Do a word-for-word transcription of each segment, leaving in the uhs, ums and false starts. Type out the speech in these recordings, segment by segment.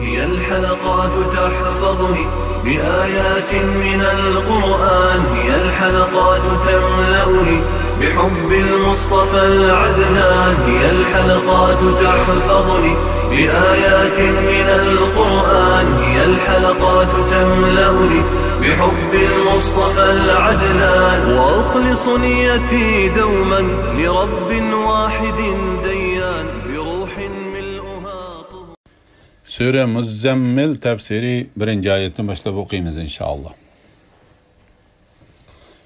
هي الحلقات تحفظني بآيات من القرآن، هي الحلقات تملأني بحب المصطفى العدنان، هي الحلقات تحفظني بآيات من القرآن، هي الحلقات تملأني بحب المصطفى العدنان، وأخلص نيتي دوما لرب واحد ديان، بروح ملؤها طهور. سۈرە مۇززەممىل تەپسىرى بىرىنچى ئايەتتىن باشلاپ ئوقۇيمىز، ئىنشائاللا.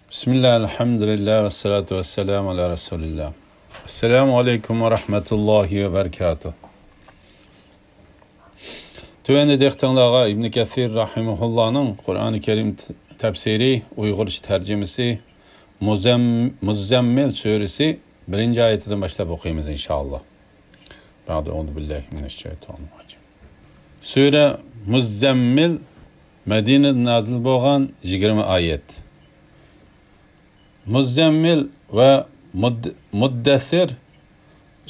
بىسمىللا، ئەلھەمدۇلىللا، ۋەسسالاتۇ ۋەسسالامۇ ئالا رەسۇلىللا. ئەسسالامۇ ئەلەيكۇم ۋە رەھمەتۇللاھى ۋە بەرىكاتۇھ. تۆۋەندە دىققىتىڭلارغا ئىبنى كەسىر رەھىمەھۇللانىڭ قۇرئانى كەرىم تەپسىرى، ئۇيغۇرچە تەرجىمىسى، مۇزەم-، مۇززەممىل سۈرىسى بىرىنچى ئايىتىدىن باشلاپ ئوقۇيمىز، ئىنشائاللا. بەئدە، ئەئۇزۇ بىللاھى مىنەششەيتانىررەجىم. سۈرە مۇززەممىل مەدىنىدە نازىل بولغان يىگىرمە ئايەت. مۇززەممىل ۋە مۇد-، مۇددەسسىر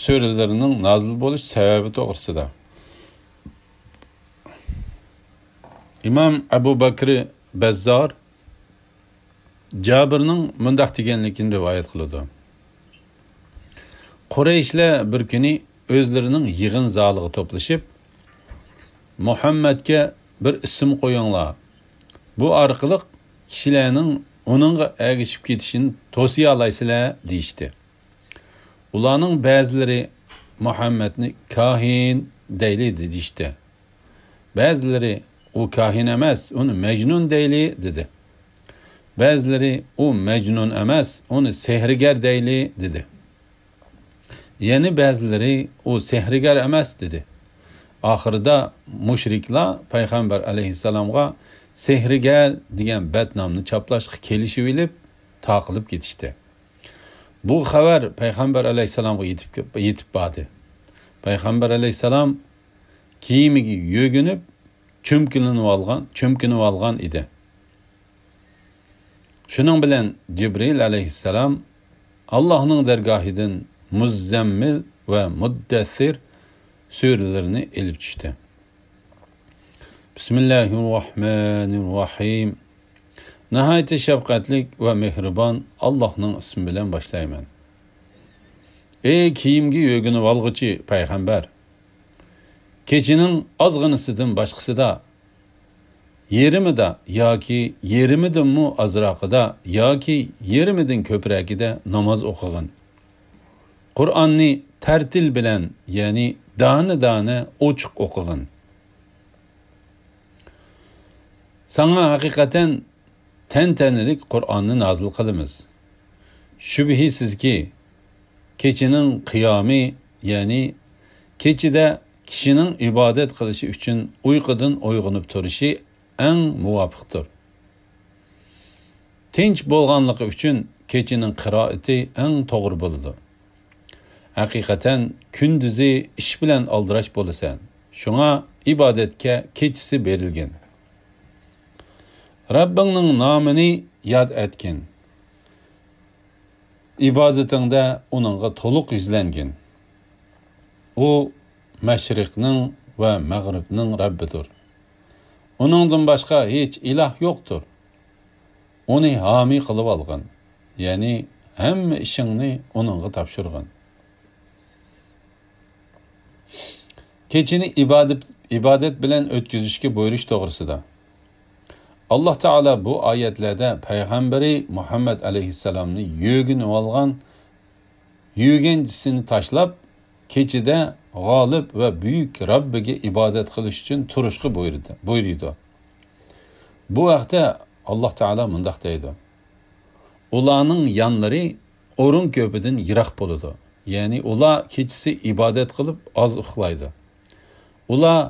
سۈرىلىرىنىڭ نازىل بولۇش سەۋەبى توغرىسىدا. ئىمام ئەبۇ بەكرى بەززار جابىرنىڭ مۇنداق دېگەنلىكىنى رىۋايەت قىلىدۇ. قۇرەيشلەر بىر كۈنى ئۆزلىرىنىڭ يىغىن زالىغا توپلىشىپ، مۇھەممەدكە بىر ئىسىم قويۇڭلار، بۇ ئارقىلىق كىشىلەرنىڭ ئۇنىڭغا ئەگىشىپ كېتىشىنى توسىيالايسىلەر، دېيىشتى. ئۇلارنىڭ بەزىلىرى مۇھەممەدنى كاھىن دەيلى، دېيىشتى. بەزىلىرى ئۇ كاھىن ئەمەس، ئۇنى مەجنۇن دەيلى، دېدى. بەزىلىرى ئۇ مەجنۇن ئەمەس، ئۇنى سېھىرگەر دەيلى، دېدى. يەنە بەزىلىرى ئۇ سېھىرگەر ئەمەس، دېدى. ئاخىرىدا مۇشرىكلار پەيغەمبەر ئەلەيھىسسالامغا سېھىرگەر دېگەن بەتنامنى چاپلاشقا كېلىشىۋېلىپ، تاقىلىپ كېتىشتى. بۇ خەۋەر پەيغەمبەر ئەلەيھىسسالامغا يېتىپ، يېتىپ باردى. پەيغەمبەر ئەلەيھىسسالام كىيىمىگە يۆگىنىپ، چۆمكىلىنىۋالغان، چۆمكىنىۋالغان ئىدى. شۇنىڭ بىلەن جىبرىل ئەلەيھىسسالام ئاللاھنىڭ دەرگاھىدىن مۇززەممىل ۋە مۇددەسسىر سۈرىلىرىنى ئېلىپ چۈشتى. بىسمىللاھىررەھمانىررەھىم. ناھايىتى شەپقەتلىك ۋە مېھرىبان ئاللاھنىڭ ئىسمى بىلەن باشلايمەن. ئەي كىيىمگە يۆگىنىۋالغۇچى پەيغەمبەر! كېچىنىڭ ئازغىنىسىدىن باشقىسىدا، يېرىمىدا ياكى يېرىمىدىنمۇ ئازراقىدا ياكى يېرىمىدىن كۆپرەكىدە ناماز ئوقۇغىن. قۇرئاننى تەرتىل بىلەن، يەنى دانە-دانە ئوچۇق ئوقۇغىن. ساڭا ھەقىقەتەن تەنتەنىلىك قۇرئاننى نازىل قىلىمىز. شۈبھىسىزكى، كېچىنىڭ قىيامى، يەنى كېچىدە كىشىنىڭ ئىبادەت قىلىشى ئۈچۈن ئۇيقۇدىن ئويغىنىپ تۇرۇشى ئەڭ مۇۋاپىقتۇر. تىنچ بولغانلىقى ئۈچۈن كېچىنىڭ قىرائىتى ئەڭ توغرا بولىدۇ. ھەقىقەتەن كۈندۈزى ئىش بىلەن ئالدىراش بولىسەن، شۇڭا ئىبادەتكە كېچىسى بېرىلگىن. رەببىڭنىڭ نامىنى ياد ئەتكىن. ئىبادىتىڭدە ئۇنىڭغا تولۇق يۈزلەنگىن. ئۇ مەشرىقنىڭ ۋە مەغرىبنىڭ رەببىدۇر. ئۇنىڭدىن باشقا ھېچ ئىلاھ يوقتۇر. ئۇنى ھامىي قىلىۋالغىن، يەنى ھەممە ئىشىڭنى ئۇنىڭغا تاپشۇرغىن. كېچىنى ئىبادەت، ئىبادەت بىلەن ئۆتكۈزۈشكە بۇيرۇش توغرىسىدا. ئاللاھ تائالا بۇ ئايەتلەردە پەيغەمبىرى مۇھەممەد ئەلەيھىسسالامنى يۆگىنىۋالغان يۆگەنچىسىنى تاشلاپ، كېچىدە غالىب ۋە بۈيۈك رەببىگە ئىبادەت قىلىش ئۈچۈن تۇرۇشقا بۇيرۇدى، بۇيرۇيدۇ. بۇ ھەقتە ئاللاھ تائالا مۇنداق دەيدۇ: ئۇلارنىڭ يانلىرى ئورۇن كۆپىدىن يىراق بولىدۇ. يەنى ئۇلار كېچىسى ئىبادەت قىلىپ ئاز ئۇخلايدۇ. ئۇلار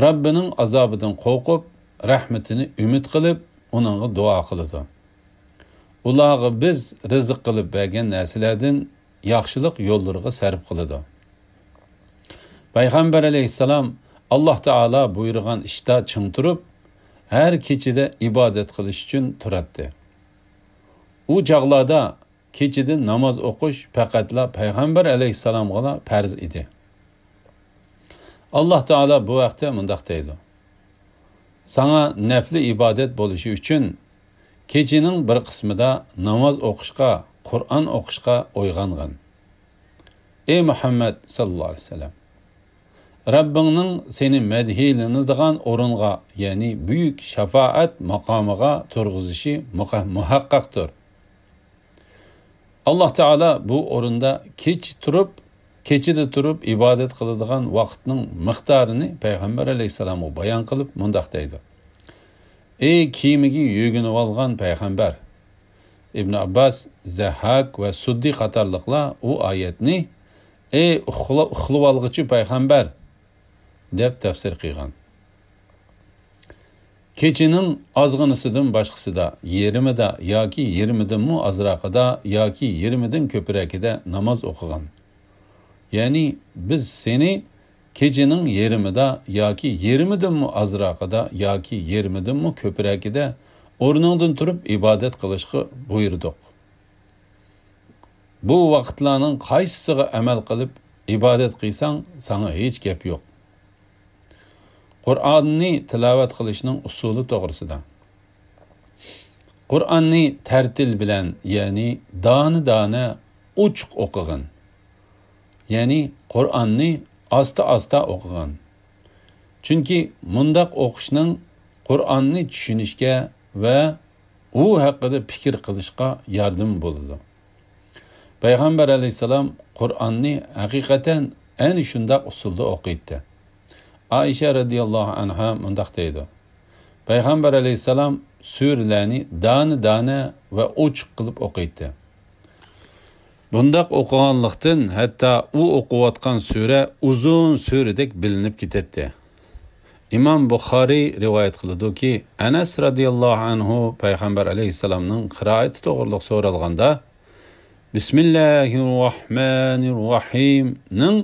رەببىنىڭ ئازابىدىن قورقۇپ، رەھمىتىنى ئۈمىد قىلىپ، ئۇنىڭغا دۇئا قىلىدۇ. ئۇلارغا بىز رىزىق قىلىپ بەرگەن نەرسىلەردىن ياخشىلىق يوللىرىغا سەرپ قىلىدۇ. پەيغەمبەر ئەلەيھىسسالام ئاللاھ تائالا بۇيرۇغان ئىشتا چىڭ تۇرۇپ، ھەر كېچىدە ئىبادەت قىلىش ئۈچۈن تۇراتتى. ئۇ چاغلاردا كېچىدە ناماز ئوقۇش پەقەتلا پەيغەمبەر ئەلەيھىسسالامغىلا پەرز ئىدى. ئاللاھ تائالا بۇ ھەقتە مۇنداق دەيدۇ: ساڭا نەپلى ئىبادەت بولۇشى ئۈچۈن كېچىنىڭ بىر قىسمىدا ناماز ئوقۇشقا، قۇرئان ئوقۇشقا ئويغانغىن. ئەي مۇھەممەد ساللاللاھۇ ئەلەيھى ۋەسەللەم، رەببىڭنىڭ سېنى مەدھىيلىنىدىغان ئورۇنغا، يەنى بۈيۈك شاپائەت ماقامىغا تۇرغۇزۇشى مۇقە-، مۇھەققەقتۇر. ئاللاھ تائالا بۇ ئورۇندا كېچە تۇرۇپ، كېچىدە تۇرۇپ ئىبادەت قىلىدىغان ۋاقىتنىڭ مىقدارىنى پەيغەمبەر ئەلەيھىسسالامغا بايان قىلىپ مۇنداق دەيدۇ: ئەي كىيىمىگە يۆگىنىۋالغان پەيغەمبەر! ئىبن ئابباس، زەھھاك ۋە سۇددى قاتارلىقلار ئۇ ئايەتنى ئەي ئۇخلا-، ئۇخلىۋالغۇچى پەيغەمبەر دەپ تەپسىر قىلغان. كېچىنىڭ ئازغىنىسىدىن باشقىسىدا، يېرىمىدا ياكى يېرىمىدىنمۇ ئازراقىدا ياكى يېرىمىدىن كۆپرەكىدە ناماز ئوقۇغان. يەنى بىز سېنى كېچىنىڭ يېرىمىدا ياكى يېرىمىدىنمۇ ئازراقىدا ياكى يېرىمىدىنمۇ كۆپرەكىدە ئورنۇڭدىن تۇرۇپ ئىبادەت قىلىشقا بۇيرۇدۇق. بۇ ۋاقىتلارنىڭ قايسىسىغا ئەمەل قىلىپ ئىبادەت قىلساڭ، ساڭا ھېچ گەپ يوق. قۇرئاننى تىلاۋەت قىلىشنىڭ ئۇسۇلى توغرىسىدا. قۇرئاننى تەرتىل بىلەن، يەنى دانە-دانە ئوچۇق ئوقۇغىن. يەنى قۇرئاننى ئاستا-ئاستا ئوقۇغىن. چۈنكى مۇنداق ئوقۇشنىڭ قۇرئاننى چۈشىنىشكە ۋە ئۇ ھەققىدە پىكىر قىلىشقا ياردىمى بولىدۇ. پەيغەمبەر ئەلەيھىسسالام قۇرئاننى ھەقىقەتەن ئەنە شۇنداق ئۇسۇلدا ئوقۇيتتى. ئائىشە رەزىياللاھۇ ئەنھا مۇنداق دەيدۇ: پەيغەمبەر ئەلەيھىسسالام سۈرىلەرنى دانە-دانە ۋە ئوچۇق قىلىپ ئوقۇيتتى. بۇنداق ئوقۇغانلىقتىن، ھەتتا ئۇ ئوقۇۋاتقان سۈرە ئۇزۇن سۈرىدەك بىلىنىپ كېتەتتى. ئىمام بۇخارىي رىۋايەت قىلىدۇكى، ئەنەس رەزىياللاھۇ ئەنھۇ پەيغەمبەر ئەلەيھىسسالامنىڭ قىرائىتى توغرىلىق سورالغاندا، بىسمىللاھىررەھمانىررەھىمنىڭ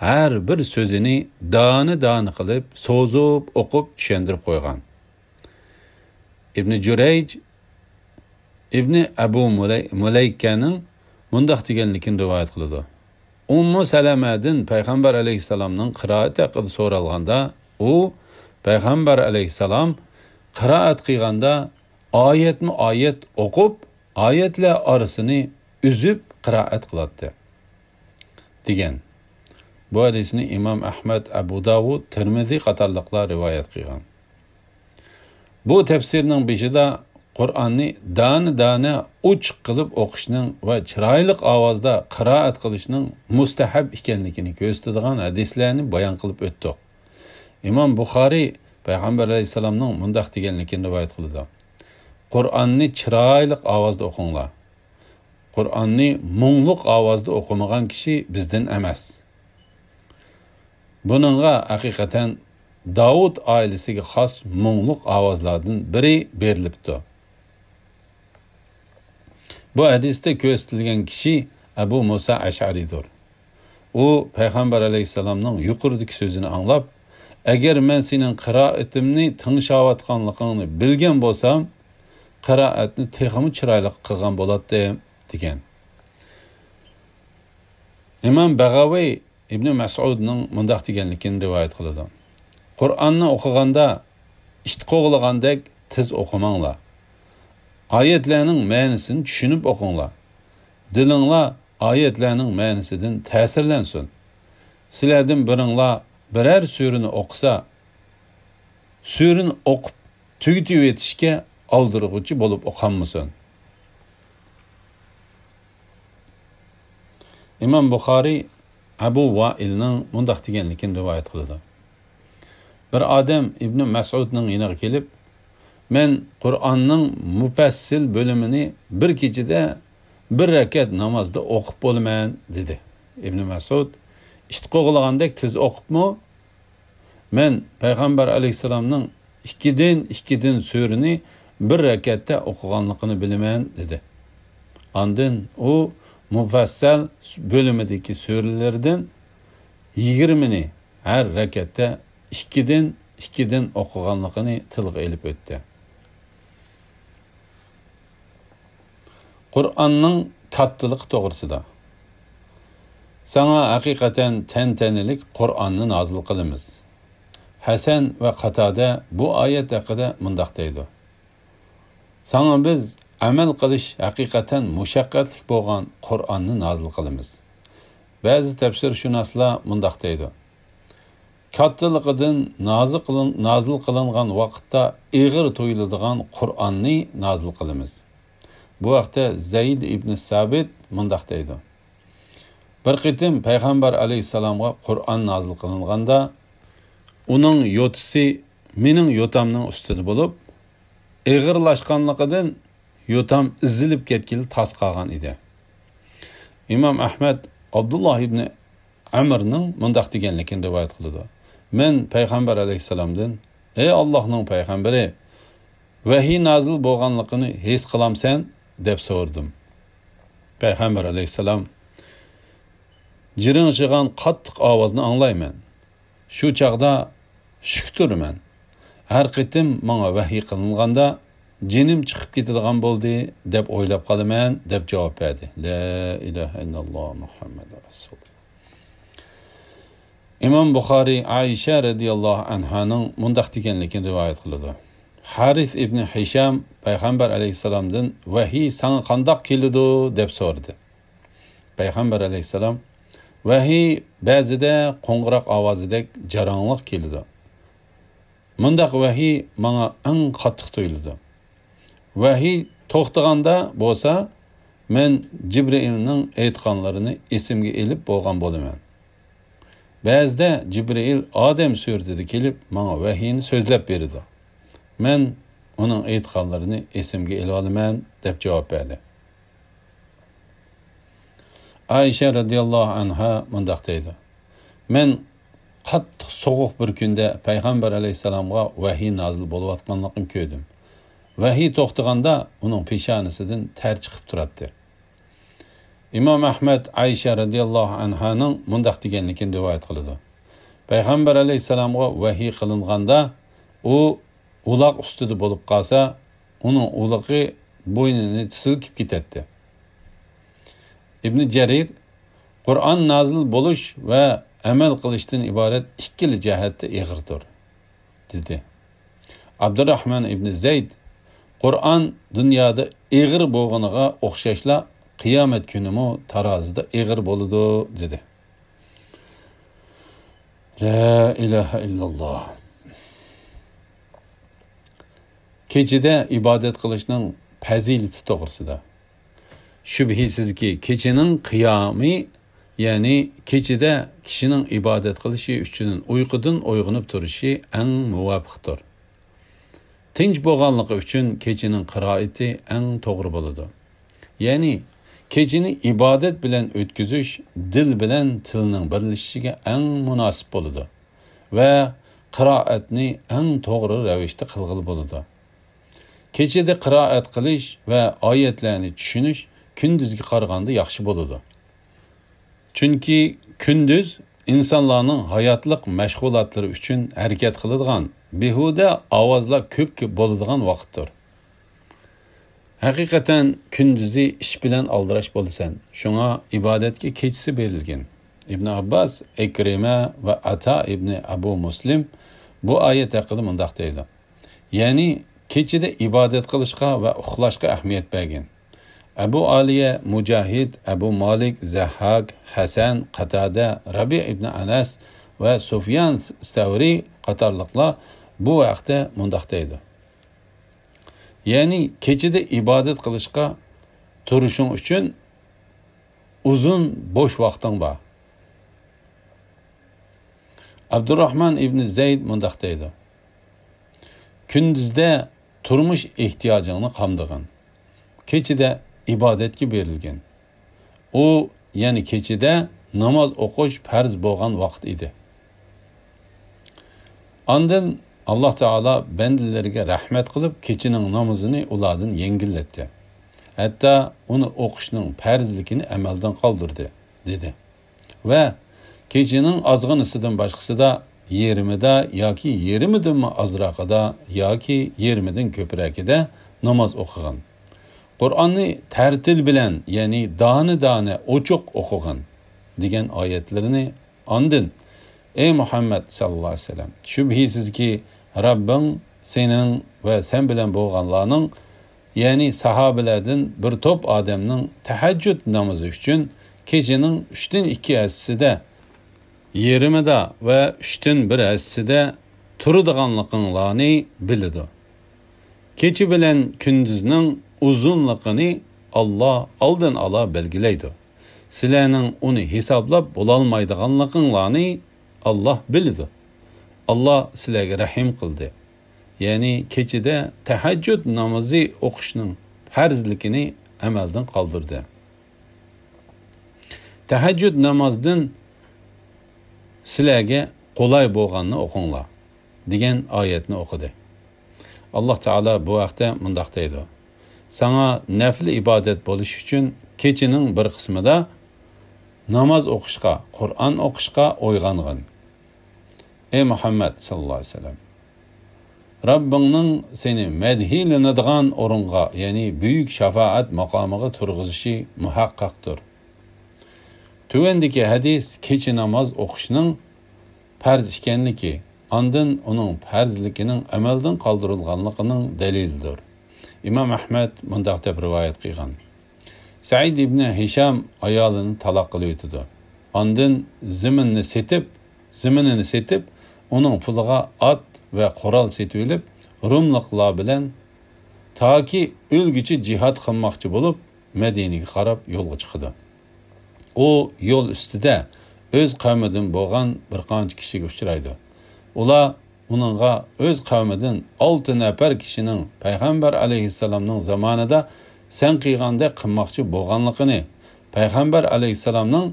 ھەر بىر سۆزىنى دانە-دانە قىلىپ، سوزۇپ ئوقۇپ چۈشەندۈرۈپ قويغان. ئىبنى جۇرەيج ئىبنى ئەبۇ مۇلەي-، مۇلەيكەنىڭ مۇنداق دېگەنلىكىنى رىۋايەت قىلىدۇ. ئۇممۇ سەلەمەدىن پەيغەمبەر ئەلەيھىسسالامنىڭ قىرائىتى ھەققىدە سورالغاندا، ئۇ پەيغەمبەر ئەلەيھىسسالام قىرائەت قىلغاندا ئايەتمۇ ئايەت ئوقۇپ، ئايەتلەر ئارىسىنى ئۈزۈپ قىرائەت قىلاتتى، دېگەن. بۇ ھەدىسنى ئىمام ئەھمەد، ئەبۇ داۋۇد، تىرمىزى قاتارلىقلار رىۋايەت قىلغان. بۇ تەپسىرنىڭ بېشىدا قۇرئاننى دانە-دانە ئوچۇق قىلىپ ئوقۇشنىڭ ۋە چىرايلىق ئاۋازدا قىرائەت قىلىشنىڭ مۇستەھەب ئىكەنلىكىنى كۆرسىتىدىغان ھەدىسلەرنى بايان قىلىپ ئۆتتۇق. ئىمام بۇخارىي پەيغەمبەر ئەلەيھىسسالامنىڭ مۇنداق دېگەنلىكىنى رىۋايەت قىلىدۇ: قۇرئاننى چىرايلىق ئاۋازدا ئوقۇڭلار. قۇرئاننى مۇڭلۇق ئاۋازدا ئوقۇمىغان كىشى بىزدىن ئەمەس. بۇنىڭغا ھەقىقەتەن داۋۇت ئائىلىسىگە خاس مۇڭلۇق ئاۋازلاردىن بىرى بېرىلىپتۇ. بۇ ھەدىستە كۆرسىتىلگەن كىشى ئەبۇ مۇسا ئەشئەرىدۇر. ئۇ پەيغەمبەر ئەلەيھىسسالامنىڭ يۇقىرىدىكى سۆزىنى ئاڭلاپ، ئەگەر مەن سېنىڭ قىرائىتىمنى تىڭشاۋاتقانلىقىڭنى بىلگەن بولسام، قىرائەتنى تېخىمۇ چىرايلىق قىلغان بولاتتىم، دېگەن. ئىمام بەغەۋىي ئىبنى مەسئۇدنىڭ مۇنداق دېگەنلىكىنى رىۋايەت قىلىدۇ: قۇرئاننى ئوقۇغاندا ئىت قوغلىغاندەك تېز ئوقۇماڭلار. ئايەتلەرنىڭ مەنىسىنى چۈشىنىپ ئوقۇڭلار. دىلىڭلار ئايەتلەرنىڭ مەنىسىدىن تەسىرلەنسۇن. سىلەردىن بىرىڭلار بىرەر سۈرىنى ئوقۇسا، سۈرىنى ئوقۇپ تۈگىتىۋېتىشكە ئالدىرىغۇچى بولۇپ قالمىسۇن. ئىمام بۇخارىي ئەبۇ ۋائىلنىڭ مۇنداق دېگەنلىكىنى رىۋايەت قىلىدۇ: بىر ئادەم ئىبنى مەسئۇدنىڭ يېنىغا كېلىپ، مەن قۇرئاننىڭ مۇپەسسىل بۆلۈمىنى بىر كېچىدە بىر رەكەت نامازدا ئوقۇپ بولىمەن، دېدى. ئىبنى مەسئۇد، ئىت قوغلىغاندەك تېز ئوقۇپمۇ؟ مەن پەيغەمبەر ئەلەيھىسسالامنىڭ ئىككىدىن، ئىككىدىن سۈرىنى بىر رەكەتتە ئوقۇغانلىقىنى بىلىمەن، دېدى. ئاندىن ئۇ مۇپەسسەل بۆلۈمىدىكى سۈرىلەردىن يىگىرمىنى ھەر رەكەتتە ئىككىدىن، ئىككىدىن ئوقۇغانلىقىنى تىلغا ئېلىپ ئۆتتى. قۇرئاننىڭ كاتتىلىقى توغرىسىدا. ساڭا ھەقىقەتەن تەنتەنىلىك قۇرئاننى نازىل قىلىمىز. ھەسەن ۋە قاتادە بۇ ئايەت ھەققىدە مۇنداق دەيدۇ: ساڭا بىز ئەمەل قىلىش ھەقىقەتەن مۇشەققەتلىك بولغان قۇرئاننى نازىل قىلىمىز. بەزى تەپسىرشۇناسلار مۇنداق دەيدۇ: كاتتىلىقىدىن نازىل قىلىن-، نازىل قىلىنغان ۋاقىتتا ئېغىر تۇيۇلىدىغان قۇرئاننى نازىل قىلىمىز. بۇ ھەقتە زەيد ئىبنى سابىت مۇنداق دەيدۇ: بىر قېتىم پەيغەمبەر ئەلەيھىسسالامغا قۇرئان نازىل قىلىنغاندا، ئۇنىڭ يوتىسى مېنىڭ يوتامنىڭ ئۈستىدە بولۇپ، ئېغىرلاشقانلىقىدىن يوتام ئېزىلىپ كەتكىلى تاس قالغان ئىدى. ئىمام ئەھمەد ئابدۇللا ئىبنى ئەمرنىڭ مۇنداق دېگەنلىكىنى رىۋايەت قىلىدۇ: مەن پەيغەمبەر ئەلەيھىسسالامدىن: ئەي ئاللاھنىڭ پەيغەمبىرى، ۋەھىي نازىل بولغانلىقىنى ھېس قىلامسەن؟ دەپ سورىدىم. پەيغەمبەر ئەلەيھىسسالام: جىرىڭشىغان قاتتىق ئاۋازنى ئاڭلايمەن. شۇ چاغدا شۈك تۇرىمەن. ھەر قېتىم ماڭا ۋەھىي قىلىنغاندا، جېنىم چىقىپ كېتىدىغان بولدى، دەپ ئويلاپ قالىمەن، دەپ جاۋاب بەردى. لا ئىلاھە ئىللاللا مۇھەممەد رەسۇل. ئىمام بۇخارىي ئائىشە رەزىياللاھۇ ئەنھانىڭ مۇنداق دېگەنلىكىنى رىۋايەت قىلىدۇ: ھارىس ئىبنى ھىشام پەيغەمبەر ئەلەيھىسسالامدىن: ۋەھىي ساڭا قانداق كېلىدۇ؟ دەپ سورىدى. پەيغەمبەر ئەلەيھىسسالام: ۋەھىي بەزىدە قوڭغۇراق ئاۋازىدەك جاراڭلىق كېلىدۇ. مۇنداق ۋەھىي ماڭا ئەڭ قاتتىق تۇيۇلىدۇ. ۋەھىي توختىغاندا بولسا، مەن جىبرىئىلنىڭ ئېيتقانلىرىنى ئېسىمگە ئېلىپ بولغان بولىمەن. بەزىدە جىبرىئىل ئادەم سۈرىتىدە كېلىپ، ماڭا ۋەھىينى سۆزلەپ بېرىدۇ. مەن ئۇنىڭ ئېيتقانلىرىنى ئېسىمگە ئېلىۋالىمەن، دەپ جاۋاب بەردى. ئائىشە رەزىياللاھۇ ئەنھا مۇنداق دەيدۇ: مەن قاتتىق سوغۇق بىر كۈندە پەيغەمبەر ئەلەيھىسسالامغا ۋەھىي نازىل بولۇۋاتقانلىقىنى كۆردۈم. ۋەھىي توختىغاندا ئۇنىڭ پېشانىسىدىن تەر چىقىپ تۇراتتى. ئىمام ئەھمەد ئائىشە رەزىياللاھۇ ئەنھانىڭ مۇنداق دېگەنلىكىنى رىۋايەت قىلىدۇ: پەيغەمبەر ئەلەيھىسسالامغا ۋەھىي قىلىنغاندا، ئۇ ئۇلاق ئۈستىدە بولۇپ قالسا، ئۇنىڭ ئۇلىقى بوينىنى سىلكىپ كېتەتتى. ئىبنى جەرىر: قۇرئان نازىل بولۇش ۋە ئەمەل قىلىشتىن ئىبارەت ئىككىلا جەھەتتە ئېغىردۇر، دېدى. ئابدۇراھمان ئىبنى زەيد: قۇرئان دۇنيادا ئېغىر بولغىنىغا ئوخشاشلا، قىيامەت كۈنىمۇ تارازىدا ئېغىر بولىدۇ، دېدى. لا ئىلاھە ئىللاللا. كېچىدە ئىبادەت قىلىشنىڭ پەزىلىتى توغرىسىدا. شۈبھىسىزكى، كېچىنىڭ قىيامى، يەنى كېچىدە كىشىنىڭ ئىبادەت قىلىشى ئۈچۈن ئۇيقۇدىن ئويغىنىپ تۇرۇشى ئەڭ مۇۋاپىقتۇر. تىنچ بولغانلىقى ئۈچۈن كېچىنىڭ قىرائىتى ئەڭ توغرا بولىدۇ. يەنى كېچىنى ئىبادەت بىلەن ئۆتكۈزۈش دىل بىلەن تىلنىڭ بىرلىشىشىگە ئەڭ مۇناسىپ بولىدۇ ۋە قىرائەتنى ئەڭ توغرا رەۋىشتە قىلغىلى بولىدۇ. كېچىدە قىرائەت قىلىش ۋە ئايەتلەرنى چۈشىنىش كۈندۈزگە قارىغاندا ياخشى بولىدۇ. چۈنكى كۈندۈز ئىنسانلارنىڭ ھاياتلىق مەشغۇلاتلىرى ئۈچۈن ھەرىكەت قىلىدىغان، بىھۇدە ئاۋازلار كۆپ بولىدىغان ۋاقىتتۇر. ھەقىقەتەن كۈندۈزى ئىش بىلەن ئالدىراش بولىسەن، شۇڭا ئىبادەتكە كېچىسى بېرىلگەن. ئىبن ئابباس، ئىكرىمە ۋە ئاتا ئىبنى ئەبۇ مۇسلىم بۇ ئايەت ھەققىدە مۇنداق دەيدۇ: يەنى كېچىدە ئىبادەت قىلىشقا ۋە ئۇخلاشقا ئەھمىيەت بەرگىن. ئەبۇ ئالىيە، مۇجاھىد، ئەبۇ مالىك، زەھھاك، ھەسەن، قاتادە، رەبىئ ئىبنى ئەنەس ۋە سۇفيان سەۋرى قاتارلىقلار بۇ ھەقتە مۇنداق دەيدۇ: يەنى كېچىدە ئىبادەت قىلىشقا تۇرۇشۇڭ ئۈچۈن ئۇزۇن بوش ۋاقتىڭ بار. ئابدۇراھمان ئىبنى زەيد مۇنداق دەيدۇ: كۈندۈزدە تۇرمۇش ئېھتىياجىڭنى قامدىغىن، كېچىدە ئىبادەتكە بېرىلگىن. ئۇ، يەنى كېچىدە ناماز ئوقۇش پەرز بولغان ۋاقىت ئىدى. ئاندىن ئاللا تائالا بەندىلىرىگە رەھمەت قىلىپ، كېچىنىڭ نامىزىنى ئۇلاردىن يەڭگىللەتتى. ھەتتا ئۇنى ئوقۇشنىڭ پەرزلىكىنى ئەمەلدىن قالدۇردى، دېدى. ۋە كېچىنىڭ ئازغىنىسىدىن باشقىسىدا يېرىمىدا ياكى يېرىمىدىنمۇ ئازراقىدا ياكى يېرىمىدىن كۆپرەكىدە ناماز ئوقۇغىن. قۇرئاننى تەرتىل بىلەن، يەنى دانە-دانە ئوچۇق ئوقۇغىن. دېگەن ئايەتلىرىنى، ئاندىن، ئەي مۇھەممەد ساللاللاھۇ ئەلەيھى ۋەسەللەم، شۈبھىسىزكى، رەببىڭ سېنىڭ ۋە سەن بىلەن بولغانلارنىڭ، يەنى ساھابىلەردىن بىر توپ ئادەمنىڭ تەھەججۇد نامىزى ئۈچۈن كېچىنىڭ ئۈچتىن ئىككى ھەسسىسىدە، يېرىمىدا ۋە ئۈچتىن بىر ھەسسىسىدە تۇرىدىغانلىقىڭلارنى بىلىدۇ. كېچە بىلەن كۈندۈزنىڭ ئۇزۇنلۇقىنى ئاللا ئالدىن ئالا بەلگىلەيدۇ. سىلەرنىڭ ئۇنى ھېسابلاپ بولالمايدىغانلىقىڭلارنى ئاللا بىلىدۇ. ئاللا سىلەرگە رەھىم قىلدى. يەنى كېچىدە تەھەججۇد نامىزى ئوقۇشنىڭ پەرزلىكىنى ئەمەلدىن قالدۇردى. تەھەججۇد نامازدىن سىلەرگە قولاي بولغاننى ئوقۇڭلار، دېگەن ئايەتنى ئوقۇدى. ئاللا تائالا بۇ ھەقتە مۇنداق دەيدۇ: ساڭا نەپلى ئىبادەت بولۇش ئۈچۈن كېچىنىڭ بىر قىسمىدا ناماز ئوقۇشقا، قۇرئان ئوقۇشقا ئويغانغىن. ئەي مۇھەممەد ساللاللاھۇ ئەلەيھى ۋەسەللەم، رەببىڭنىڭ سېنى مەدھىيلىنىدىغان ئورۇنغا، يەنى بۈيۈك شاپائەت ماقامىغا تۇرغۇزۇشى مۇھەققەقتۇر. تۆۋەندىكى ھەدىس كېچە ناماز ئوقۇشنىڭ پەرز ئىكەنلىكى، ئاندىن ئۇنىڭ پەرزلىكىنىڭ ئەمەلدىن قالدۇرۇلغانلىقىنىڭ دەلىلىدۇر. ئىمام ئەھمەد مۇنداق دەپ رىۋايەت قىلغان: سەئىد ئىبنى ھىشام ئايالىنى تالاق قىلىۋېتىدۇ. ئاندىن زېمىننى سېتىپ، زېمىنىنى سېتىپ، ئۇنىڭ پۇلىغا ئات ۋە قورال سېتىۋېلىپ، روملۇقلار بىلەن تاكى ئۆلگۈچە جىھاد قىلماقچى بولۇپ، مەدىنىگە قاراپ يولغا چىقىدۇ. ئۇ يول ئۈستىدە ئۆز قەۋمىدىن بولغان بىر قانچە كىشىگە ئۇچرايدۇ. ئۇلار ئۇنىڭغا ئۆز قەۋمىدىن ئالتە نەپەر كىشىنىڭ پەيغەمبەر ئەلەيھىسسالامنىڭ زامانىدا سەن قىلغاندەك قىلماقچى بولغانلىقىنى، پەيغەمبەر ئەلەيھىسسالامنىڭ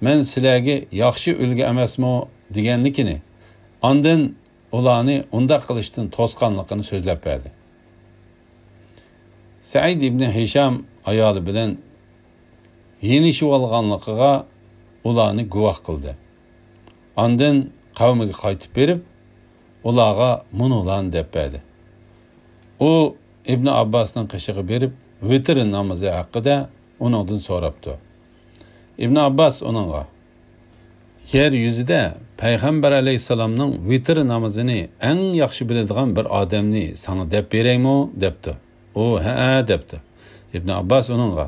«مەن سىلەرگە ياخشى ئۈلگە ئەمەسمۇ؟» دېگەنلىكىنى، ئاندىن ئۇلارنى ئۇنداق قىلىشتىن توسقانلىقىنى سۆزلەپ بەردى. سەئىد ئىبنى ھىشام ئايالى بىلەن يېنىشىۋالغانلىقىغا ئۇلارنى گۇۋاھ قىلدى. ئاندىن قەۋمىگە قايتىپ بېرىپ، ئۇلارغا مۇنۇلارنى دەپ بەردى. ئۇ ئىبنى ئابباسنىڭ قېشىغا بېرىپ، ۋىتىر نامىزى ھەققىدە ئۇنىڭدىن سوراپتۇ. ئىبنى ئابباس ئۇنىڭغا، يەر يۈزىدە پەيغەمبەر ئەلەيھىسسالامنىڭ ۋىتىر نامىزىنى ئەڭ ياخشى بىلىدىغان بىر ئادەمنى ساڭا دەپ بېرەيمۇ؟ دەپتۇ. ئۇ، ھەئە، دەپتۇ. ئىبنى ئابباس ئۇنىڭغا،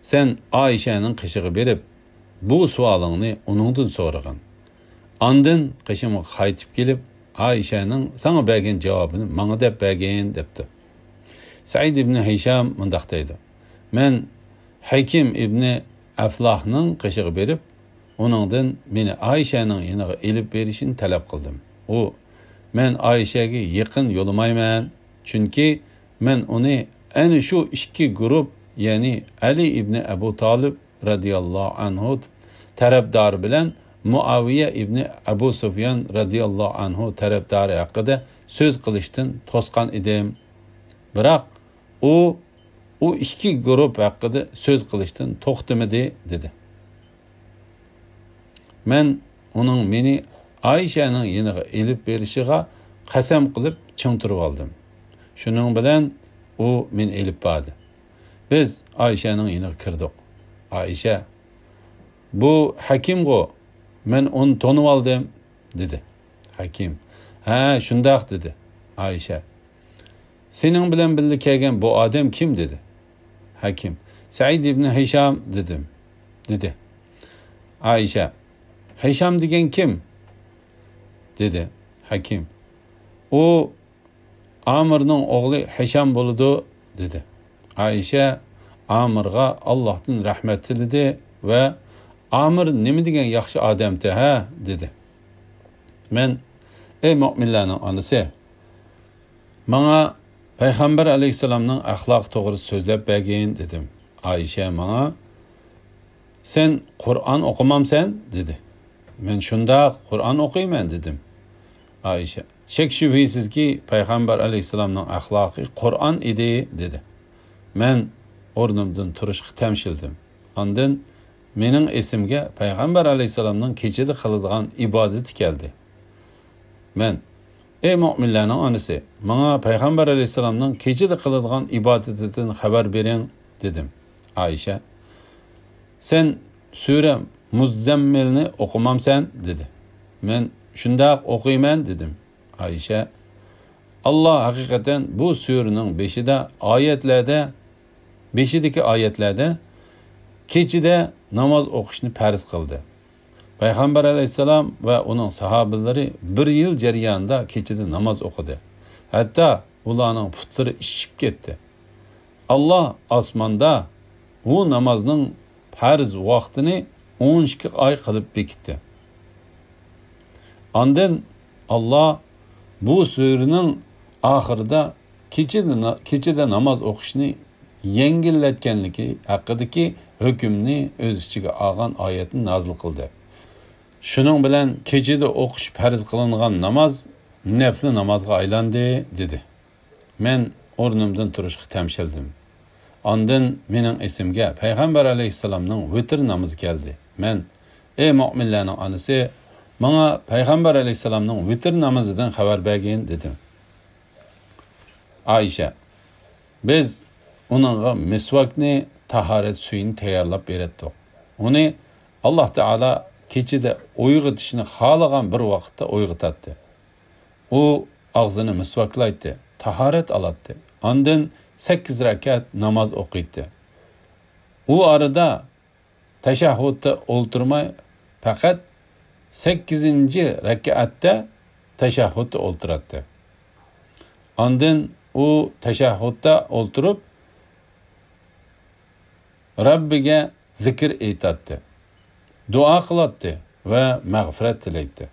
سەن ئائىشەنىڭ قېشىغا بېرىپ، بۇ سوئالىڭنى ئۇنىڭدىن سورىغىن. ئاندىن قېشىمغا قايتىپ كېلىپ، ئائىشەنىڭ ساڭا بەرگەن جاۋابىنى ماڭا دەپ بەرگىن، دەپتۇ. سەئىد ئىبنى ھىشام مۇنداق دەيدۇ، مەن ھەكىم ئىبنى ئەفلاھنىڭ قېشىغا بېرىپ، ئۇنىڭدىن مېنى ئائىشەنىڭ يېنىغا ئېلىپ بېرىشىنى تەلەپ قىلدىم. ئۇ، مەن ئائىشەگە يېقىن يولىمايمەن، چۈنكى مەن ئۇنى ئەنە شۇ ئىككى گۇرۇپ، يەنى ئەلى ئىبنى ئەبۇ تالىپ رەزىياللاھۇ ئەنھۇ تەرەپدارى بىلەن مۇئاۋىيە ئىبنى ئەبۇ سۇفيان رەزىياللاھۇ ئەنھۇ تەرەپدارى ھەققىدە سۆز قىلىشتىن توسقان ئىدىم. بىراق ئۇ، ئۇ ئىككى گۇرۇپ ھەققىدە سۆز قىلىشتىن توختىمىدى، دېدى. مەن ئۇنىڭ مېنى ئائىشەنىڭ يېنىغا ئېلىپ بېرىشىغا قەسەم قىلىپ چىڭ تۇرۇۋالدىم. شۇنىڭ بىلەن ئۇ مېنى ئېلىپ باردى. بىز ئائىشەنىڭ يېنىغا كىردۇق. ئائىشە، بۇ ھەكىمغۇ، مەن ئۇنى تونۇۋالدىم، دېدى. ھەكىم، ھە، شۇنداق، دېدى. ئائىشە، سېنىڭ بىلەن بىللە كەلگەن بۇ ئادەم كىم؟ دېدى. ھەكىم، سەئىد ئىبنى ھىشام، دېدىم، دېدى. ئائىشە، ھىشام دېگەن كىم؟ دېدى. ھەكىم، ئۇ ئامىرنىڭ ئوغلى ھىشام بولىدۇ، دېدى. ئائىشە ئامىرغا ئاللاھتىن رەھمەت تىلىدى ۋە ئامىر نېمە دېگەن ياخشى ئادەمتى ھە؟ دېدى. مەن، ئەي مۆمىنلەرنىڭ ئانىسى، ماڭا پەيغەمبەر ئەلەيھىسسالامنىڭ ئەخلاقى توغرىسىدا سۆزلەپ بەرگىن، دېدىم. ئائىشە ماڭا، سەن قۇرئان ئوقۇمامسەن؟ دېدى. مەن شۇنداق، قۇرئان ئوقۇيمەن، دېدىم. ئائىشە، شەك-شۈبھىسىزكى، پەيغەمبەر ئەلەيھىسسالامنىڭ ئەخلاقى قۇرئان ئىدى، دېدى. مەن ئورنۇمدىن تۇرۇشقا تەمشىلدىم. ئاندىن مېنىڭ ئېسىمگە پەيغەمبەر ئەلەيھىسسالامنىڭ كېچىدە قىلىدىغان ئىبادىتى كەلدى. مەن، ئەي مۆمىنلەرنىڭ ئانىسى، ماڭا پەيغەمبەر ئەلەيھىسسالامنىڭ كېچىدە قىلىدىغان ئىبادىتىدىن خەۋەر بېرىڭ، دېدىم. ئائىشە، سەن سۈرە مۇززەممىلنى ئوقۇمامسەن؟» دېدى. مەن: «شۇنداق ئوقۇيمەن» دېدىم. ئائىشە: «ئاللا ھەقىقەتەن بۇ سۈرىنىڭ بېشىدا ئايەتلەردە، بېشىدىكى ئايەتلەردە كېچىدە ناماز ئوقۇشنى پەرز قىلدى. پەيغەمبەر ئەلەيھىسسالام ۋە ئۇنىڭ ساھابىلىرى بىر يىل جەريانىدا كېچىدە ناماز ئوقۇدى. ھەتتا ئۇلارنىڭ پۇتلىرى ئىششىپ كەتتى. ئاللا ئاسماندا بۇ نامازنىڭ پەرز ۋاقتىنى ئون ئىككى ئاي قىلىپ بېكىتتى. ئاندىن ئاللا بۇ سۈرىنىڭ ئاخىرىدا كېچىدە، كېچىدە ناماز ئوقۇشنى يەڭگىللەتكەنلىكى ھەققىدىكى ھۆكۈمنى ئۆز ئىچىگە ئالغان ئايەتنى نازىل قىلدى. شۇنىڭ بىلەن كېچىدە ئوقۇش پەرز قىلىنغان ناماز نەپلى نامازغا ئايلاندى» دېدى. مەن ئورنۇمدىن تۇرۇشقا تەمشەلدىم. ئاندىن مېنىڭ ئېسىمگە پەيغەمبەر ئەلەيھىسسالامنىڭ ۋىتىر نامىزى كەلدى. مەن: «ئەي مۆمىنلەرنىڭ ئانىسى، ماڭا پەيغەمبەر ئەلەيھىسسالامنىڭ ۋىتىر نامىزىدىن خەۋەر بەرگىن» دېدىم. ئائىشە: «بىز ئۇنىڭغا مىسۋاكنى، تاھارەت سۈيىنى تەييارلاپ بېرەتتۇق. ئۇنى ئاللا تائالا كېچىدە ئويغىتىشنى خالىغان بىر ۋاقىتتا ئويغىتاتتى. ئۇ ئاغزىنى مىسۋاكلايتتى، تاھارەت ئالاتتى. ئاندىن سەككىز رەكەت ناماز ئوقۇيتتى. ئۇ ئارىدا تەشەھھۇدتا ئولتۇرماي، پەقەت سەككىزىنچى رەكەتتە تەشەھھۇدتا ئولتۇراتتى. ئاندىن ئۇ تەشەھھۇدتا ئولتۇرۇپ، رەببىگە زىكىر ئېيتاتتى، دۇئا قىلاتتى ۋە مەغپىرەت تىلەيتتى.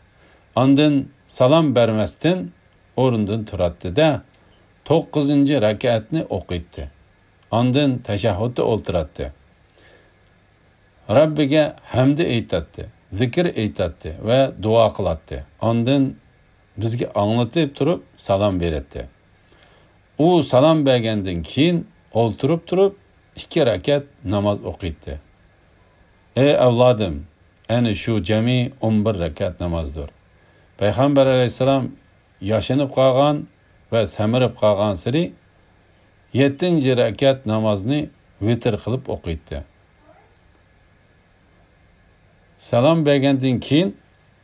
ئاندىن سالام بەرمەستىن ئورنىدىن تۇراتتى-دە، توققۇزىنچى رەكەتنى ئوقۇيتتى. ئاندىن تەشەھھۇدتا ئولتۇراتتى. رەببىگە ھەمدە ئېيتاتتى، زىكىر ئېيتاتتى ۋە دۇئا قىلاتتى. ئاندىن بىزگە ئاڭلىتىپ تۇرۇپ سالام بېرەتتى. ئۇ سالام بەرگەندىن كېيىن ئولتۇرۇپ تۇرۇپ ئىككى رەكەت ناماز ئوقۇيتتى. ئەي ئەۋلادىم، ئەنە شۇ جەمئىي ئون بىر رەكەت نامازدۇر. پەيغەمبەر ئەلەيھىسسالام ياشىنىپ قالغان ۋە سەمرىپ قالغانسېرى يەتتىنچى رەكەت نامازنى ۋىتىر قىلىپ ئوقۇيتتى. سالام بەرگەندىن كېيىن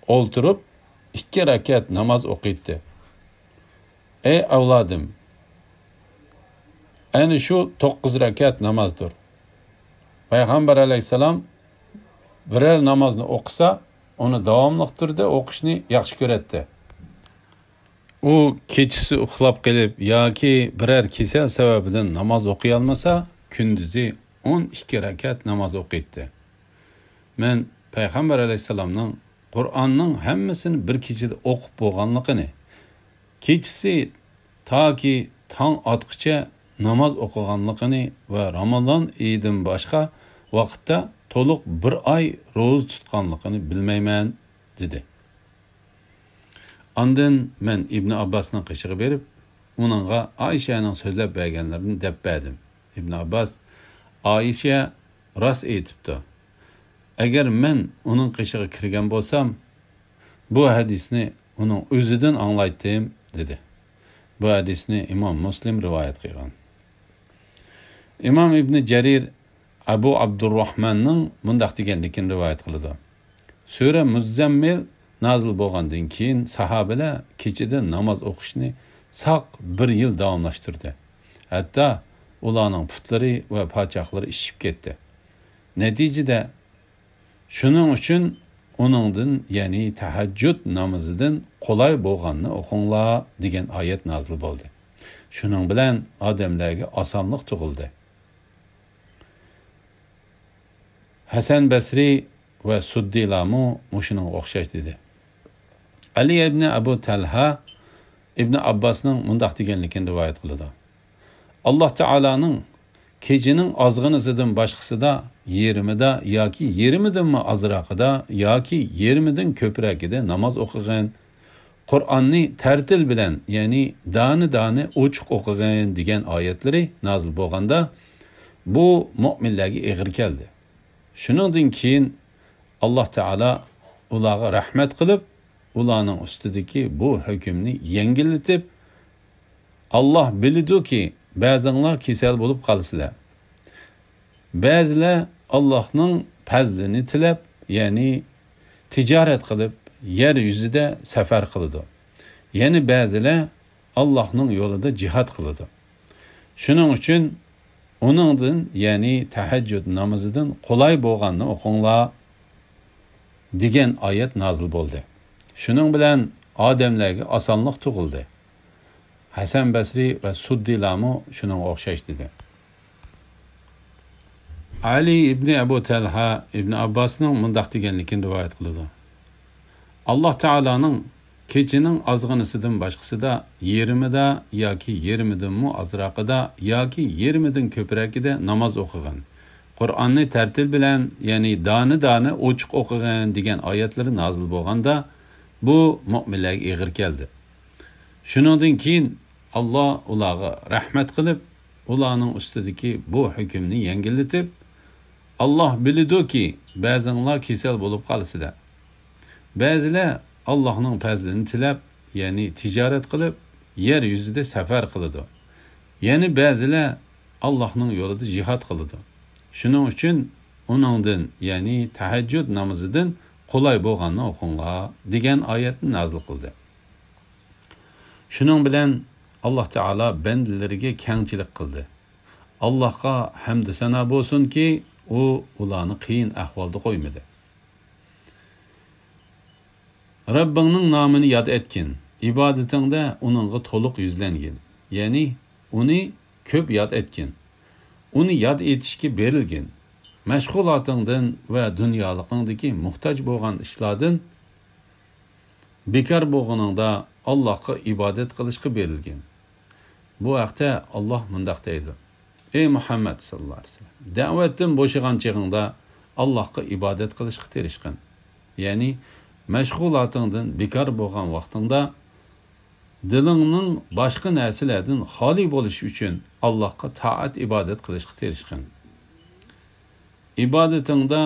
ئولتۇرۇپ ئىككى رەكەت ناماز ئوقۇيتتى. ئەي ئەۋلادىم، ئەنە شۇ توققۇز رەكەت نامازدۇر. پەيغەمبەر ئەلەيھىسسالام بىرەر نامازنى ئوقۇسا، ئۇنى داۋاملىق تۈردە ئوقۇشنى ياخشى كۆرەتتى. ئۇ كېچىسى ئۇخلاپ قېلىپ ياكى بىرەر كېسەل سەۋەبىدىن ناماز ئوقۇيالمىسا، كۈندۈزى ئون ئىككى رەكەت ناماز ئوقۇيتتى. مەن پەيغەمبەر ئەلەيھىسسالامنىڭ قۇرئاننىڭ ھەممىسىنى بىر كېچىدە ئوقۇپ بولغانلىقىنى، كېچىسى تاكى تاڭ ئاتقۇچە ناماز ئوقۇغانلىقىنى ۋە رامىزان ئېيىدىن باشقا ۋاقىتتا تولۇق بىر ئاي روزا تۇتقانلىقىنى بىلمەيمەن، دېدى. ئاندىن مەن ئىبنى ئابباسنىڭ قېشىغا بېرىپ، ئۇنىڭغا ئائىشەنىڭ سۆزلەپ بەرگەنلىرىنى دەپ بەردىم. ئىبنى ئابباس: «ئائىشە راست ئېيتىپتۇ. ئەگەر مەن ئۇنىڭ قېشىغا كىرگەن بولسام، بۇ ھەدىسنى ئۇنىڭ ئۆزىدىن ئاڭلايتتىم» دېدى. بۇ ھەدىسنى ئىمام مۇسلىم رىۋايەت قىلغان. ئىمام ئىبنى جەرىر ئەبۇ ئابدۇرراھماننىڭ مۇنداق دېگەنلىكىنى رىۋايەت قىلىدۇ: سۈرە مۇززەممىل نازىل بولغاندىن كېيىن، ساھابىلەر كېچىدە ناماز ئوقۇشنى ساق بىر يىل داۋاملاشتۇردى. ھەتتا ئۇلارنىڭ پۇتلىرى ۋە پاچاقلىرى ئىششىپ كەتتى. نەتىجىدە، شۇنىڭ ئۈچۈن ئۇنىڭدىن، يەنى تەھەججۇد نامىزىدىن قولاي بولغاننى ئوقۇڭلار دېگەن ئايەت نازىل بولدى. شۇنىڭ بىلەن ئادەملەرگە ئاسانلىق تۇغۇلدى. ھەسەن بەسرى ۋە سۇددىلارمۇ مۇشۇنىڭغا ئوخشاش دېدى. ئەلى ئىبنى ئەبۇ تەلھا ئىبنى ئابباسنىڭ مۇنداق دېگەنلىكىنى رىۋايەت قىلىدۇ: ئاللا تائالانىڭ كېچىنىڭ ئازغىنىسىدا باشقىسىدا، يېرىمىدا ياكى يېرىمىدىنمۇ ئازراقىدا ياكى يېرىمىدىن كۆپرەكىدە ناماز ئوقۇغىن، قۇرئاننى تەرتىل بىلەن، يەنى دانە-دانە ئوچۇق ئوقۇغىن دېگەن ئايەتلىرى نازىل بولغاندا، بۇ مۆمىنلەرگە ئېغىر كەلدى. شۇنىڭدىن كېيىن ئاللا تائالا ئۇلارغا رەھمەت قىلىپ، ئۇلارنىڭ ئۈستىدىكى بۇ ھۆكۈمنى يەڭگىللىتىپ، ئاللا بىلىدۇكى، بەزىڭلار كېسەل بولۇپ قالىسىلەر. بەزىلەر ئاللانىڭ پەزلىنى تىلەپ، يەنى تىجارەت قىلىپ، يەر يۈزىدە سەپەر قىلىدۇ. يەنە بەزىلەر ئاللاھنىڭ يولىدا جىھاد قىلىدۇ. شۇنىڭ ئۈچۈن ئۇنىڭدىن، يەنى تەھەججۇد نامىزىدىن قولاي بولغاننى ئوقۇڭلار، دېگەن ئايەت نازىل بولدى. شۇنىڭ بىلەن ئادەملەرگە ئاسانلىق تۇغۇلدى. ھەسەن بەسرى ۋە سۇددىلارمۇ شۇنىڭغا ئوخشاش دېدى. ئەلى ئىبنى ئەبۇ تەلھە ئىبنى ئابباسنىڭ مۇنداق دېگەنلىكىنى رىۋايەت قىلىدۇ: ئاللاھ تائالانىڭ كېچىنىڭ ئازغىنىسىدىن باشقىسىدا، يېرىمىدا ياكى يېرىمىدىنمۇ ئازراقىدا ياكى يېرىمىدىن كۆپرەكىدە ناماز ئوقۇغىن، قۇرئاننى تەرتىپ بىلەن، يەنى دانە-دانە ئوچۇق ئوقۇغىن دېگەن ئايەتلىرى نازىل بولغاندا، بۇ مۆمىنلەرگە ئېغىر كەلدى. شۇنىڭدىن كېيىن ئاللاھ ئۇلارغا رەھمەت قىلىپ، ئۇلارنىڭ ئۈستىدىكى بۇ ھۆكۈمنى يەڭگىللىتىپ، ئاللاھ بىلىدۇكى، بەزىڭلار كېسەل بولۇپ قالىسىلەر. بەزىلەر ئاللاھنىڭ پەزلىنى تىلەپ، يەنى تىجارەت قىلىپ، يەر يۈزىدە سەپەر قىلىدۇ. يەنە بەزىلەر ئاللاھنىڭ يولىدا جىھاد قىلىدۇ. شۇنىڭ ئۈچۈن ئۇنىڭدىن، يەنى تەھەججۇد نامىزىدىن قولاي بولغاننى ئوقۇڭلار، دېگەن ئايەتنى نازىل قىلدى. شۇنىڭ بىلەن ئاللاھ تائالا بەندىلىرىگە كەڭچىلىك قىلدى. ئاللاھقا ھەمدۇ سانا بولسۇنكى، ئۇ ئۇلارنى قىيىن ئەھۋالدا قويمىدى. رەببىڭنىڭ نامىنى ياد ئەتكىن، ئىبادىتىڭدە ئۇنىڭغا تولۇق يۈزلەنگىن، يەنى ئۇنى كۆپ ياد ئەتكىن، ئۇنى ياد ئېتىشكە بېرىلگىن، مەشغۇلاتىڭدىن ۋە دۇنيالىقىڭدىكى موھتاج بولغان ئىشلاردىن بىكار بولغىنىڭدا ئاللاھقا ئىبادەت قىلىشقا بېرىلگىن. بۇ ھەقتە ئاللاھ مۇنداق دەيدۇ: ئەي مۇھەممەد ساللاللاھۇ ئەلەيھى ۋەسەللەم، دەۋەتتىن بوشىغان چېغىڭدا ئاللاھقا ئىبادەت قىلىشقا تىرىشقىن. يەنى مەشغۇلاتىڭدىن بىكار بولغان ۋاقتىڭدا دىلىڭنىڭ باشقا نەرسىلەردىن خالىي بولۇشى ئۈچۈن ئاللاھقا تائەت ئىبادەت قىلىشقا تىرىشقىن. ئىبادىتىڭدە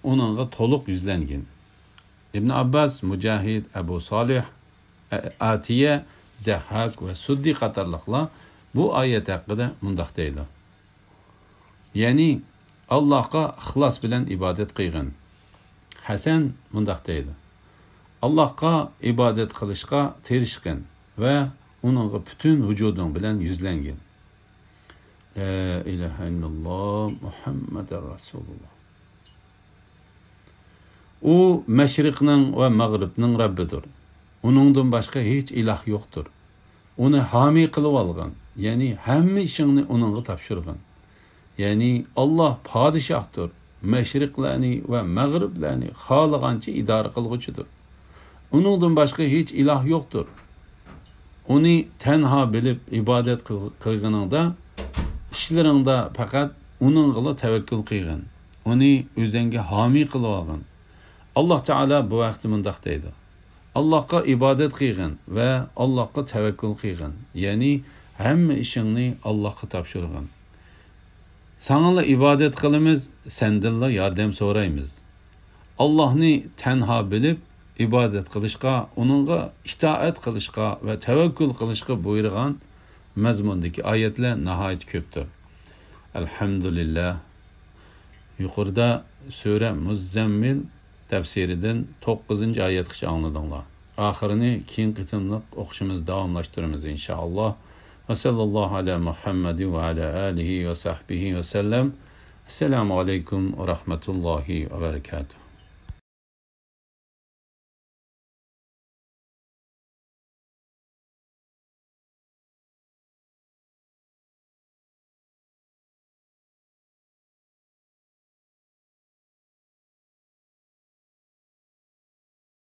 ئۇنىڭغا تولۇق يۈزلەنگىن. ئىبن ئابباس، مۇجاھىد، ئەبۇ سالىھ، ئە-، ئاتىيە، زەھھاك ۋە سۇددى قاتارلىقلار بۇ ئايەت ھەققىدە مۇنداق دەيدۇ: يەنى، ئاللاھقا ئىخلاس بىلەن ئىبادەت قىلغىن. ھەسەن مۇنداق دەيدۇ: ئاللاھقا ئىبادەت قىلىشقا تىرىشقىن ۋە ئۇنىڭغا پۈتۈن ۋۇجۇدۇڭ بىلەن يۈزلەنگىن. لا ئىلاھە ئىللاللاھ، مۇھەممەدۇر رەسۇلۇللاھ. ئۇ مەشرىقنىڭ ۋە مەغرىبنىڭ رەببىدۇر. ئۇنىڭدىن باشقا ھېچ ئىلاھ يوقتۇر. ئۇنى ھامىي قىلىۋالغىن، يەنى ھەممە ئىشىڭنى ئۇنىڭغا تاپشۇرغىن. يەنى ئاللاھ پادىشاھتۇر، مەشرىقلەرنى ۋە مەغرىبلەرنى خالىغانچە ئىدارە قىلغۇچىدۇر. ئۇنىڭدىن باشقا ھېچ ئىلاھ يوقتۇر. ئۇنى تەنھا بىلىپ ئىبادەت قىل-، قىلغىنىڭدا، ئىشلىرىڭدا پەقەت ئۇنىڭغىلا تەۋەككۈل قىلغىن. ئۇنى ئۆزۈڭگە ھامىي قىلىۋالغىن. ئاللاھ تائالا بۇ ھەقتە مۇنداق دەيدۇ: ئاللاھقا ئىبادەت قىلغىن ۋە ئاللاھقا تەۋەككۈل قىلغىن، يەنى ھەممە ئىشىڭنى ئاللاھقا تاپشۇرغىن. ساڭىلا ئىبادەت قىلىمىز، سەندىنلا ياردەم سورايمىز. ئاللاھنى تەنھا بىلىپ ئىبادەت قىلىشقا، ئۇنىڭغا ئىتائەت قىلىشقا ۋە تەۋەككۈل قىلىشقا بۇيرۇغان مەزمۇندىكى ئايەتلەر ناھايىتى كۆپتۇر. ئەلھەمدۇلىللاھ. يۇقىرىدا سۈرە مۇززەممىل تەپسىرىدىن توققۇزىنچى ئايەتكىچە ئاڭلىدىڭلار. ئاخىرىنى كېيىنكى قېتىملىق ئوقۇشىمىز داۋاملاشتۇرىمىز، ئىنشائاللاھ. ۋە سەللەللاھۇ ئەلا مۇھەممەدىن ۋە ئەلا ئالىھى ۋە سەھبىھى ۋە سەللەم. ئەسسالامۇ ئەلەيكۇم ۋە رەھمەتۇللاھى ۋە بەرەكاتۇھ.